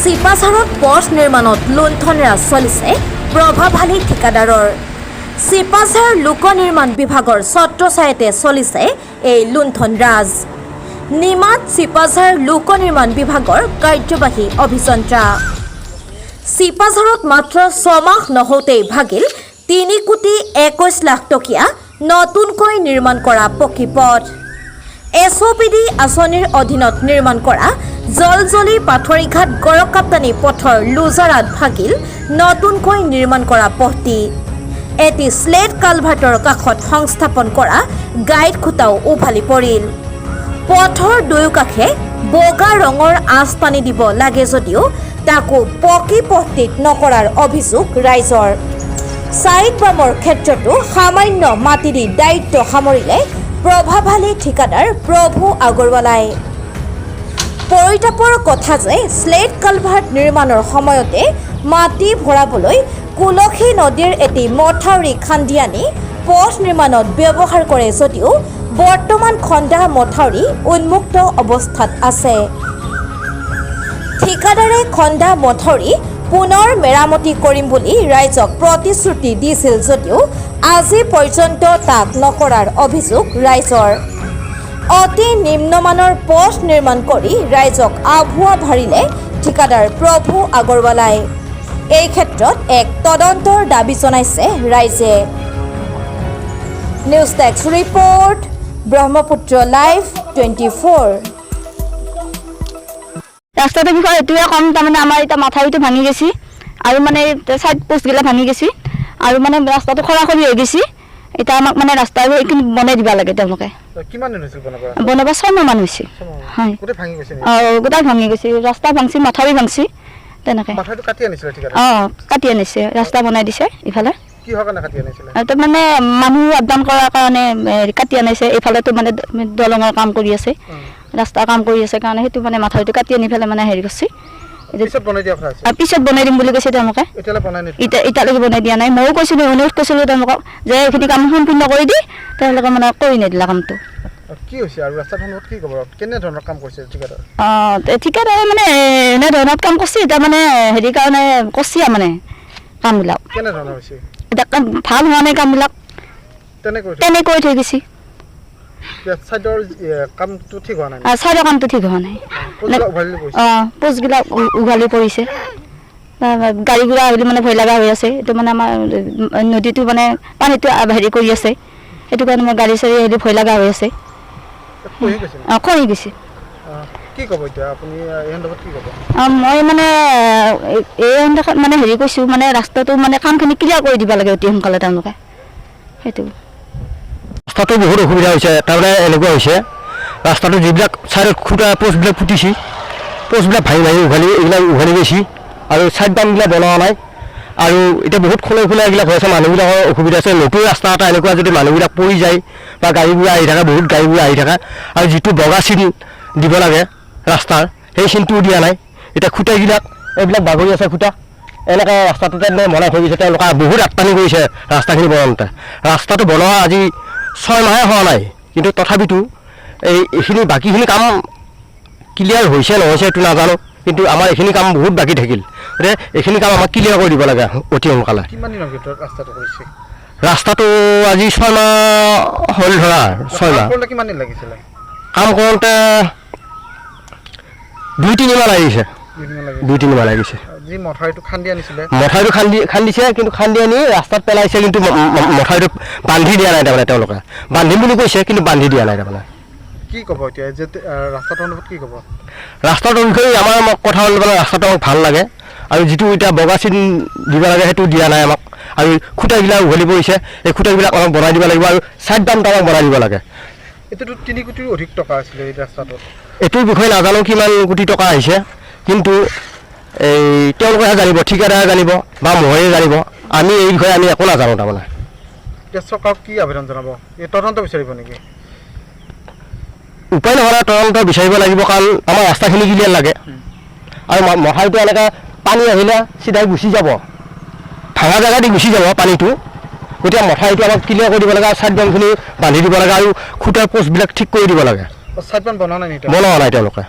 চিপাঝাৰত পথ নিৰ্মাণত লুণ্ঠনৰাজ চলিছে প্ৰভাৱশালী ঠিকাদাৰৰ। চিপাঝাৰ লোক নিৰ্মাণ বিভাগৰ ছত্ৰছায়াতে চলিছে এই লুণ্ঠনৰাজ। নিমাত চিপাঝাৰ লোক নিৰ্মাণ বিভাগৰ কাৰ্যবাহী অভিযন্তা। চিপাঝাৰত মাত্ৰ 6 মাহ নহওঁতেই ভাগিল 3 কোটি 21 লাখ টকীয়া নতুনকৈ নিৰ্মাণ কৰা পকী পথ। এছঅ'পিডি আঁচনিৰ অধীনত নিৰ্মাণ কৰা জলজলি পাথৰিঘাট গড়কাপ্তানি পথৰ লোজাৰাত ভাগিল নতুনকৈ নিৰ্মাণ কৰা পথটি। এটি শ্লেট কালভাৰ্টৰ কাষত সংস্থাপন কৰা গাইড খুঁটাও উভালি পৰিল। পথৰ দুয়োকাষে বগা ৰঙৰ আঁচ টানি দিব লাগে যদিও তাকো পকী পথটিত নকৰাৰ অভিযোগ ৰাইজৰ। ছাইড বামৰ ক্ষেত্ৰতো সামান্য মাটি দি দায়িত্ব সামৰিলে প্ৰভাৱশালী ঠিকাদাৰ প্ৰভু আগৰৱালাই। পৰিতাপৰ কথা যে শ্লেট কালভাৰ্ট নিৰ্মাণৰ সময়তে মাটি ভৰাবলৈ কুলসী নদীৰ এটি মথাউৰি খান্দি আনি পথ নিৰ্মাণত ব্যৱহাৰ কৰে যদিও বৰ্তমান খন্দা মথাউৰি উন্মুক্ত অৱস্থাত আছে। ঠিকাদাৰে খন্দা মথাউৰি পুনৰ মেৰামতি কৰিম বুলি ৰাইজক প্ৰতিশ্ৰুতি দিছিল যদিও আজি পৰ্যন্ত তাক নকৰাৰ অভিযোগ ৰাইজৰ। অতি নিম্নমানৰ পথ নিৰ্মাণ কৰি ৰাইজক আভুৱা ভাৰিলে ঠিকাদাৰ প্ৰভু আগৰৱালাই। এই ক্ষেত্ৰত এক তদন্তৰ দাবী জনাইছে ৰাইজে। News desk report, Brahmaputra live 24। ৰাস্তাটোৰ বিষয়ে এইটোৱে ক'ম, তাৰমানে আমাৰ এতিয়া মাথাউৰিটো ভাঙি গৈছে আৰু মানে চাইড পোষ্টগিলা ভাঙি গৈছে আৰু মানে ৰাস্তাটো খৰাখৰি হৈ গৈছে। এতিয়া আমাক মানে ৰাস্তাটো এইখিনি বনাই দিব লাগে তেওঁলোকে। কিমান দিন হৈছিল বনাব? বনাব 6 মাহমান হৈছে হয়। গোটেই ভাঙি গৈছে নেকি? অঁ, গোটেই ভাঙি গৈছে। ৰাস্তা ভাঙছি, মাথাউৰি ভাঙছি তেনেকে। মাথাউৰিটো কাটি আনিছিলে ঠিকাদাৰে? অঁ, কাটি আনিছে, ৰাস্তা বনাই দিছে ইফালে। কিহৰ কাৰণে কাটি আনিছিলে? আৰু তাৰমানে মানুহ আপডাউন কৰাৰ কাৰণে কাটি আনিছে। এইফালেতো মানে দলঙৰ কাম কৰি আছে, ৰাস্তাৰ কাম কৰি আছে কাৰণে সেইটো মানে মাথাউৰিটো কাটি আনি পেলাই মানে হেৰি কৰিছে এতিয়া। পিছত বনাই দিয়া কথা আছিল? আৰু পিছত বনাই দিম বুলি কৈছে তেওঁলোকে। এতিয়ালৈ বনাই নিদিলে? এতিয়া এতিয়ালৈকে বনাই দিয়া নাই। ময়ো কৈছিলোঁ, অনুৰোধ কৰিছিলোঁ তেওঁলোকক যে এইখিনি কাম সম্পূৰ্ণ কৰি দি। তেওঁলোকে মানে কৰি নিদিলে কামটো। কি হৈছে আৰু ৰাস্তাৰ সন্মুখত কি ক'ব, কেনে ধৰণৰ কাম কৰিছে ঠিকাদাৰ? অঁ, ঠিকাদাৰে মানে এনে ধৰণত কাম কৰিছে। এতিয়া মানে হেৰি কাৰণে কৰিছে আৰু মানে কামবিলাক। কেনে ধৰণৰ হৈছে? এতিয়া কাম ভাল হোৱা নাই কামবিলাক। তেনেকৈ? তেনেকৈ থৈ গৈছে। এতিয়া চাইডৰ কামটো ঠিক হোৱা নাই? আৰু চাইডৰ কামটো ঠিক হোৱা নাই। পোষ্টবিলাক উভালি পৰিছে? অঁ, পোষ্টবিলাক উঘালি পৰিছে। গাড়ী ঘোঁৰা আহিলে মানে ভয় লগা হৈ আছে। এইটো মানে আমাৰ নদীটো মানে পানীটো হেৰি কৰি আছে, সেইটো কাৰণে মানে গাড়ী চাড়ী আহিলে ভয় লগা হৈ আছে। খহি গৈছে নেকি? অঁ, খহি গৈছে। কি ক'ব এতিয়া আপুনি এই সন্দৰ্ভত, কি ক'ব? অঁ, মই মানে এই সন্দৰ্ভত মানে হেৰি কৈছোঁ, মানে ৰাস্তাটো মানে কামখিনি ক্লিয়াৰ কৰি দিব লাগে অতি সোনকালে তেওঁলোকে সেইটো। ৰাস্তাটো বহুত অসুবিধা হৈছে। তাৰমানে এনেকুৱা হৈছে, ৰাস্তাটো যিবিলাক চাইডত খুঁটা পোষ্টবিলাক ফুটিছে, পোষ্টবিলাক ভাঙি ভাঙি উঘালি, এইবিলাক উঘালি গৈছে আৰু চাইড বামবিলাক বনোৱা নাই। আৰু এতিয়া বহুত খোলাই খোলাই এইবিলাক হৈ আছে, মানুহবিলাকৰ অসুবিধা আছে। নতুন ৰাস্তা এটা এনেকুৱা যদি মানুহবিলাক পৰি যায় বা গাড়ীবোৰ আহি থাকে, বহুত গাড়ীবোৰ আহি থাকে। আৰু যিটো বগা চিন দিব লাগে ৰাস্তাৰ, সেই চিনটোও দিয়া নাই। এতিয়া খুঁটাবিলাক এইবিলাক বাগৰি আছে খুঁটা। এনেকৈ ৰাস্তাটোতে এনেকৈ বনাই থৈ গৈছে। তেওঁলোকে বহুত আটকানি কৰিছে ৰাস্তাখিনি বনাওঁতে। ৰাস্তাটো বনোৱা আজি 6 মাহে হোৱা নাই, কিন্তু তথাপিতো এইখিনি বাকীখিনি কাম ক্লিয়াৰ হৈছে নহৈছে সেইটো নাজানো, কিন্তু আমাৰ এইখিনি কাম বহুত বাকী থাকিল। গতিকে এইখিনি কাম আমাক ক্লিয়াৰ কৰি দিব লাগে অতি সোনকালে। কিমান দিনৰ ভিতৰত ৰাস্তাটো কৰিছে? ৰাস্তাটো আজি 6 মাহ হ'ল ধৰা, 6 মাহ। কাম কৰোঁতে কিমান দিন লাগিছিলে? কাম কৰোঁতে 2-3 মাহ লাগিছে। 2 দিন লাগিছে? 2-3 মাহ লাগিছে। যি মথাউৰিটো খান্দি আনিছিলে? মথাউৰিটো খান্দিছে, কিন্তু খান্দি আনি ৰাস্তাত পেলাইছে, কিন্তু মথাউৰিটো বান্ধি দিয়া নাই। তাৰমানে তেওঁলোকে বান্ধিম বুলি কৈছে, কিন্তু বান্ধি দিয়া নাই তাৰমানে। কি ক'ব এতিয়া যে ৰাস্তাটোৰ সন্দৰ্ভত কি ক'ব? ৰাস্তাটোৰ বিষয়ে আমাৰ কথা হ'ল মানে ৰাস্তাটো আমাক ভাল লাগে আৰু যিটো এতিয়া বগা চিন দিব লাগে সেইটো দিয়া নাই আমাক। আৰু খুঁটাবিলাক উঘালি পৰিছে, এই খুঁটাবিলাক আমাক বনাই দিব লাগিব আৰু চাইড বামটো আমাক বনাই দিব লাগে। এইটোতো 3 কোটিৰো অধিক টকা আছিলে এই ৰাস্তাটোত। এইটোৰ বিষয়ে নাজানো কিমান কোটি টকা আহিছে, কিন্তু এই তেওঁলোকেহে জানিব, ঠিকাদাৰে জানিব বা ময়ে জানিব। আমি এই বিষয়ে আমি একো নাজানো তাৰমানে। এতিয়া চৰকাৰক কি আবেদন জনাব? এই তদন্ত বিচাৰিব নেকি? উপায় নহ'লে তদন্ত বিচাৰিব লাগিব, কাৰণ আমাৰ ৰাস্তাখিনি ক্লিয়াৰ লাগে। আৰু মথাউৰিটো এনেকৈ পানী আহিলে চিধাই গুচি যাব, ভাঙা জেগা দি গুচি যাব পানীটো। গতিকে মথাউৰিটো আমাক ক্লিয়াৰ কৰি দিব লাগে আৰু চাইড বামখিনি বান্ধি দিব লাগে আৰু খুঁটাৰ পোষ্টবিলাক ঠিক কৰি দিব লাগে। চাইড বাম বনোৱা নাই নেকি? বনোৱা নাই তেওঁলোকে।